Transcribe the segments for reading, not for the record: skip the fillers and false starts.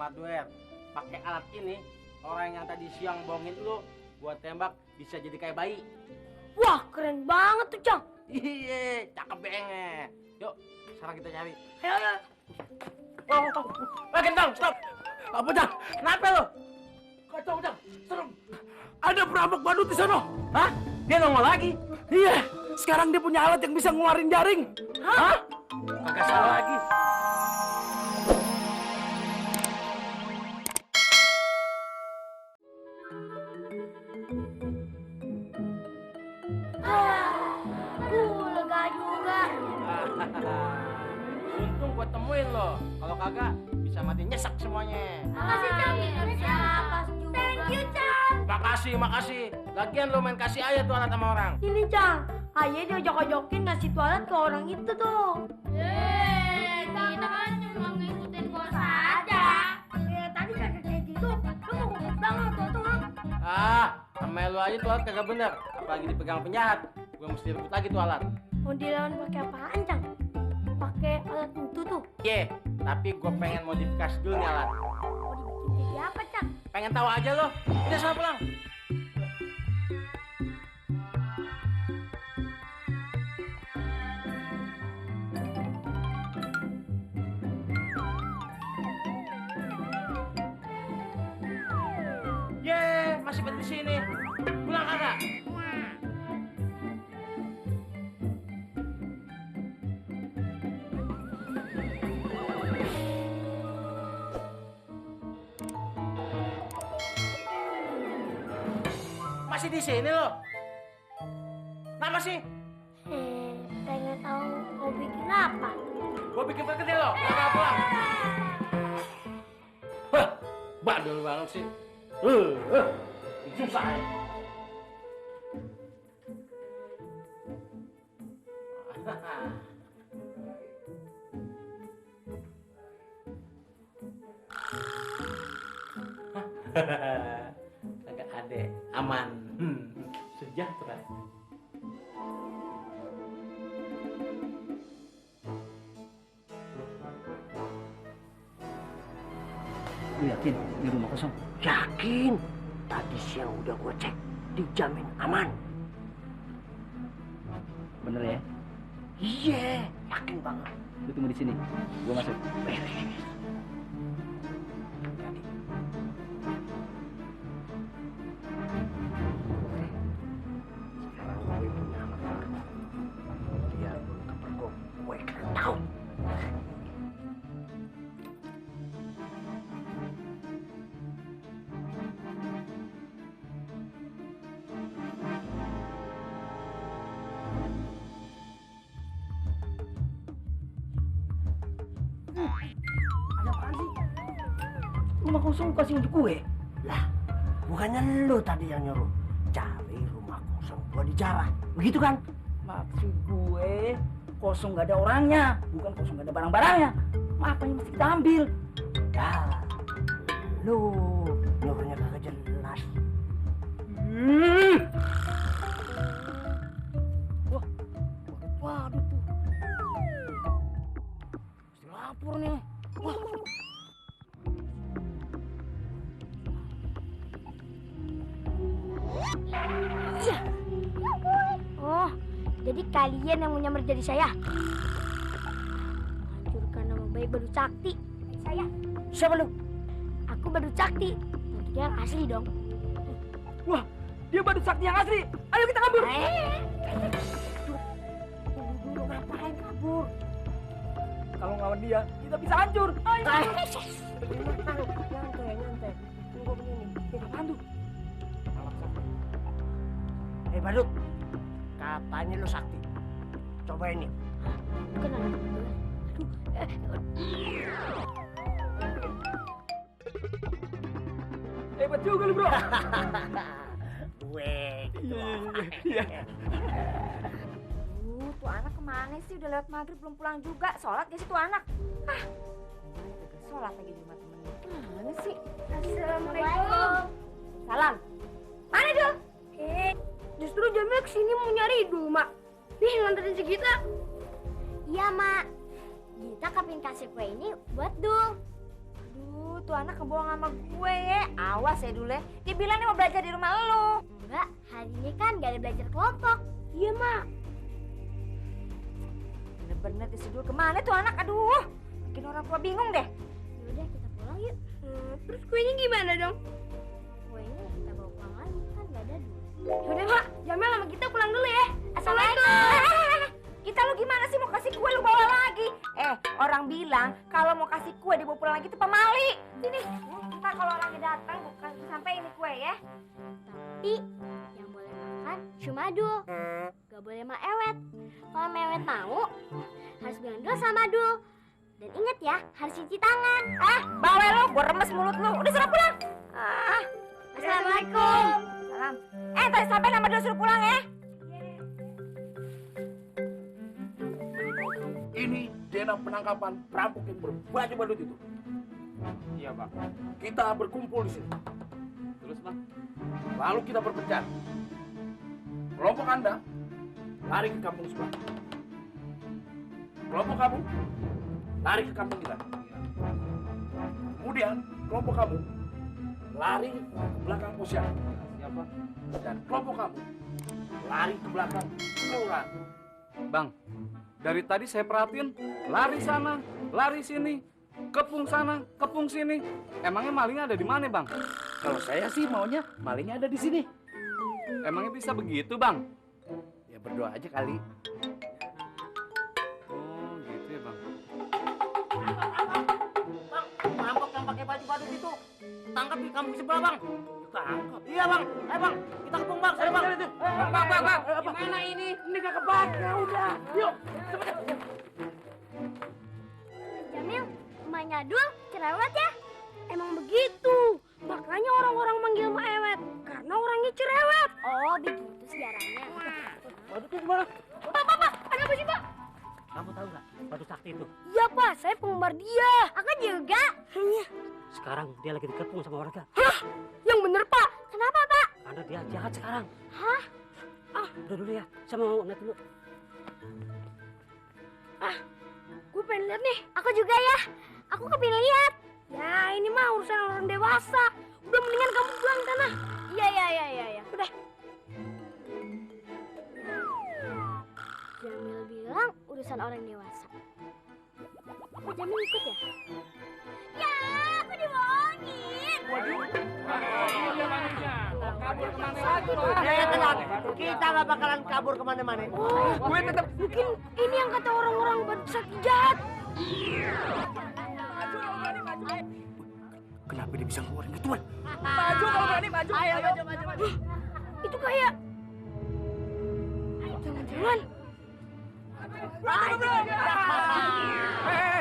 hardware. Pakai alat ini, orang yang tadi siang bohongin lu, gua tembak bisa jadi kayak bayi. Wah, keren banget tuh, Cang. Iya, cakep banget. Yuk, sekarang kita cari. Ayo, ayo. Gentong, stop. Apa, Cang? Kenapa lu? Kacau, Cang. Serem. Ada perampok badut di sana. Hah? Dia nongol lagi? Iya, sekarang dia punya alat yang bisa ngeluarin jaring. Hah? Kagak salah lagi. Lega juga. Untung gua temuin lo. Kalau kagak bisa mati nyesek semuanya. Makasih, Cang. Thank you, Cang. Makasih. Lagian lo main kasih aja tuh alat sama orang. Ini, Cang. Ayah diojok-ojokin ngasih tualet ke orang itu tuh. Kita kan cuma ngikutin bos aja. Tadi kayak gitu. Lu mau ngutang atau Sama lu aja tuh alat kagak bener. Apalagi dipegang penjahat. Gua mesti rebut lagi tuh alat. mau dilawan pakai apaan, Cang? Pakai alat itu tuh. Iya, tapi gua pengen modifikasi dulu nih alat. Mau dibikin jadi apa, Cang? Pengen tahu aja lo. Udah sana pulang. Masih pada di sini. Pulang kagak? Masih di sini lo? Kenapa sih? Pengen tahu mau bikin apa? Gua bikin perkedel lo. Kagak pulang. Hah, badul banget sih. Susah ya. Agak ada aman, sejahtera. Lu yakin di rumah kosong? Yakin. Tadi siang udah gua cek, dijamin aman. Bener ya? Iya, yakin banget. Lu tunggu di sini. Gua masuk. Sekarang gue punya anak baru. Dia belum kepergok, gue kena tahu. Ada apaan sih? Rumah kosong kasih untuk gue. Lah, bukannya lu tadi yang nyuruh cari rumah kosong gua di jalan, begitu kan? Maksud gue kosong gak ada orangnya, bukan kosong gak ada barang-barangnya. Apa yang mesti kita ambil? Dah, lu nyuruhnya kagak jelas. Wah, waduh tuh. Mesti lapor nih. Wah. Oh, jadi kalian yang mau nyamar jadi saya? Hancurkan nama baik Badut Sakti. Saya. Siapa lu? Aku Badut Sakti. Tentunya yang asli dong. Wah, dia badut sakti yang asli. Ayo kita kabur. Dulu ngapain kabur? Kalau ngelawan dia, kita bisa hancur. Ayo. Nyantai. Tunggu begini. Apaan tuh? Badut, katanya lu sakti. Coba ini. Bukan anak kebetulan. Hebat juga lu, bro. Gue. Iya. Tuh anak kemana sih? Udah lewat maghrib belum pulang juga. Sholat gak sih tuh anak? Sholat lagi di rumah temennya. Mana sih? Assalamualaikum. Salam. Mana Dul? Justru Jamil kesini mau nyari Idul, Mak. Nih, nganterin si Gita. Iya, Mak. Gita kepin kasih kue ini buat Dul. Aduh, Aduh, tuh anak kebohong sama gue ya. Awas ya dulu ya. Dia bilang dia mau belajar di rumah lu. Enggak, hari ini kan gak ada belajar kelompok. Iya, Mak. Bener-bener si Dul kemana tuh anak? Aduh, bikin orang tua bingung deh. Yaudah, kita pulang yuk. Terus kuenya gimana dong? Kuenya kita bawa pulang lagi, kan gak ada dulu. Yaudah Mak, Jamil sama kita pulang dulu ya. Assalamualaikum. Kita lu gimana sih mau kasih kue lu bawa lagi? Orang bilang kalau mau kasih kue dibawa pulang lagi itu pemali. Sini, ntar kalau orangnya datang bukan sampai ini kue ya. Tapi yang boleh makan cuma Dul. Gak boleh sama Ewet. Kalau Ewet mau, harus bilang dulu sama Dul. Dan ingat ya, harus cuci tangan. Bawel lu, gua remes mulut lu. Udah suruh pulang. Assalamualaikum. Salam. Tadi sampai nama Dul suruh pulang ya. Ini zona penangkapan perampok yang berbaju badut itu. Iya, Bang. Kita berkumpul di sini. Terus, Bang? Lalu kita berpencar. Kelompok Anda lari ke kampung sebelah. Kelompok kamu lari ke kampung kita. Kemudian kelompok kamu lari ke belakang posyandu. Siapa? Dan kelompok kamu lari ke belakang kelurahan. Bang, dari tadi saya perhatiin lari sana, lari sini, kepung sana, kepung sini. Emangnya malingnya ada di mana, Bang? Kalau saya sih maunya malingnya ada di sini. Emangnya bisa begitu, Bang? Ya berdoa aja kali. Oh, gitu ya, Bang. Bang, perampok yang pakai baju badut itu tangkap di kampung sebelah, Bang. Tangkap? Iya, Bang. Ayo, Bang. Kita kepung, Bang. Ayo, Bang. Bang. Gimana ini? Ini gak kebaca udah. Yuk, Jamil, emaknya Dul cerewet ya? Emang begitu. Makanya orang-orang manggil Mak Ewet. Karena orangnya cerewet. Oh, begitu sejarahnya. Badutnya gimana? Pak, ada apa sih Pak? Kamu tahu nggak badut sakti itu? Iya Pak, saya penggemar dia. Aku juga. Sekarang dia lagi dikepung sama warga. Yang bener Pak. Kenapa, Pak? Karena dia jahat sekarang. Hah? Udah dulu ya. Saya mau naik dulu. Gue pengen lihat nih. Aku juga ya. Aku kepingin lihat. Ya ini mah urusan orang dewasa. Udah mendingan kamu pulang sana. Iya. Udah. Jamil bilang urusan orang dewasa. Kok Jamil ikut ya? Ya, aku dibohongin. Kabur kemana lagi, Tenang. Kita nggak bakalan kabur kemana-mana. Oh, Gue tetap mungkin ini yang kata orang-orang sakit jahat. kenapa dia bisa ngeluarin gituan? maju kalau berani maju. Ayo, maju. Itu kayak jangan-jangan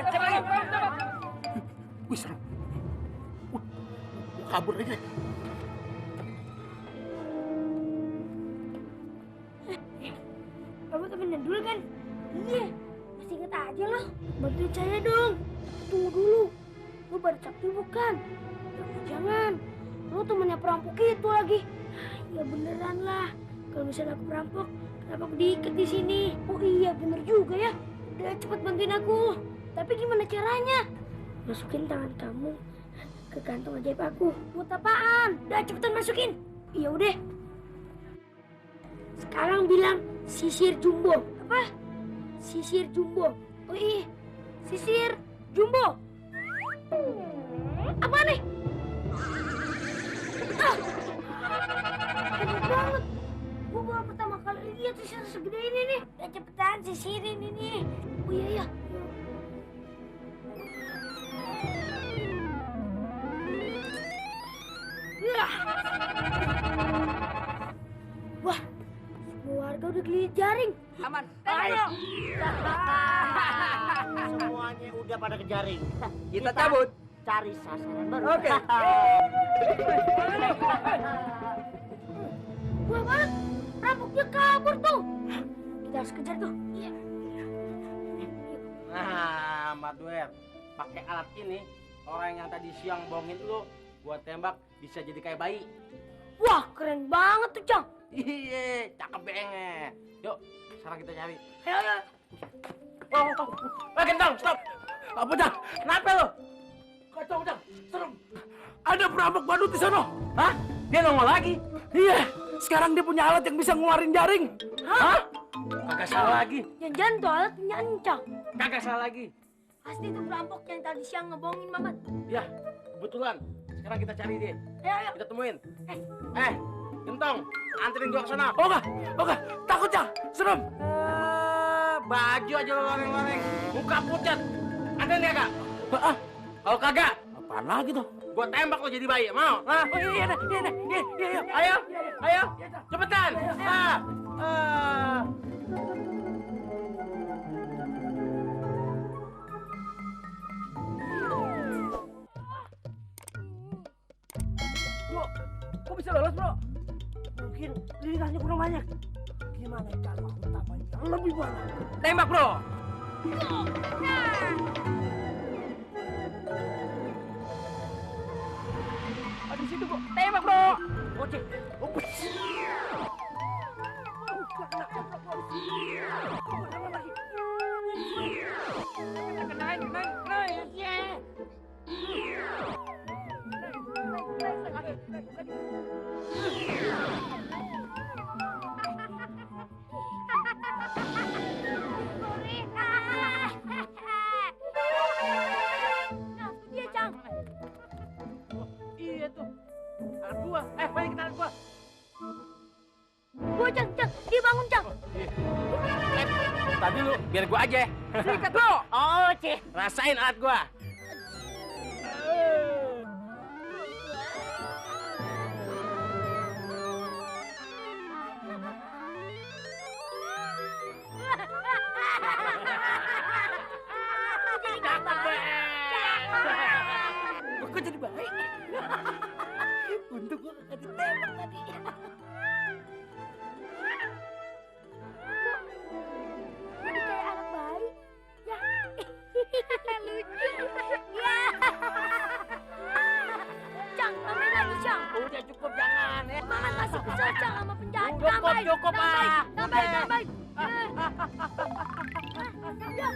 Coba lagi. Wih, serem. Kabur aja. kamu temenan dulu kan? Iya, masih inget aja loh. Bantuin saya dong. Tunggu dulu. Lu baru sakti bukan? Jangan. Lu temennya perampok itu lagi. Ya beneran lah. Kalau misalnya aku perampok, kenapa aku diikat di sini? Oh iya, bener juga ya. Udah cepet bantuin aku. Tapi gimana caranya? Masukin tangan kamu ke kantong ajaib aku. Buat apaan? Udah cepetan masukin. Iya udah. Sekarang bilang sisir jumbo. Apa? Sisir jumbo. Oh iya, sisir jumbo. Apa nih? Cepet banget. Gua baru pertama kali lihat sisir segede ini nih. Udah cepetan sisirin ini. Oh iya. Wah, semua warga udah geliat jaring. Aman. Ayo. Semuanya udah pada kejaring. Kita cabut. Cari sasaran baru. Oke. Wah banget, rampoknya kabur tuh. Kita harus kejar tuh. Iya. Nah, Madwer, pakai alat ini orang yang tadi siang bohongin lu, gua tembak bisa jadi kayak bayi. Wah, keren banget tuh, Cang. Iya, cakep banget. Yuk, sekarang kita cari. Ayo. Oh, Gentong, stop. Apa dah? Kenapa lu? Kok Kacau, Cang. Serem. Ada perampok badut di sana. Hah? Dia nongol lagi? Iya. Sekarang dia punya alat yang bisa ngeluarin jaring. Hah? Kagak salah lagi. Jangan-jangan tuh alat punya Encang. Kagak salah lagi. Pasti itu perampok yang tadi siang ngebohongin Mamat. Ya, kebetulan. Sekarang kita cari dia. Ayo. Kita temuin. Gentong, anterin gua ke sana. Oke. Takut, Cang. Serem. Baju aja lo loreng-loreng. Muka pucat. Ada nih kagak? Kalau kagak, apaan lagi tuh? Gua tembak lo jadi bayi, mau? Hah? Oh iya. Ayo. Cepetan. Bro, kok bisa lolos, Bro? Mungkin lilitahnya kurang banyak. Gimana kalau aku tambahin yang lebih banyak? Tembak, Bro. Ada di situ, Bro. Tembak, Bro. Oke. Nah, itu dia, Cang. Iya tuh. Anak gua. Balik ke anak gua. Gua, Cang. Dia bangun, Cang. Tadi lu, biar gua aja. Sikat, Bro. Oh, rasain alat gua. Kok jadi baik? Untung gua gak ditembak tadi. Jadi kayak anak bayi. Ya. Lucu. Ya. Cang, tambahin lagi, Cang. Udah cukup, jangan ya. Mamat masih kesel, Cang, sama penjahat. Cukup, Tambahin. ah. Tambahin. Ya.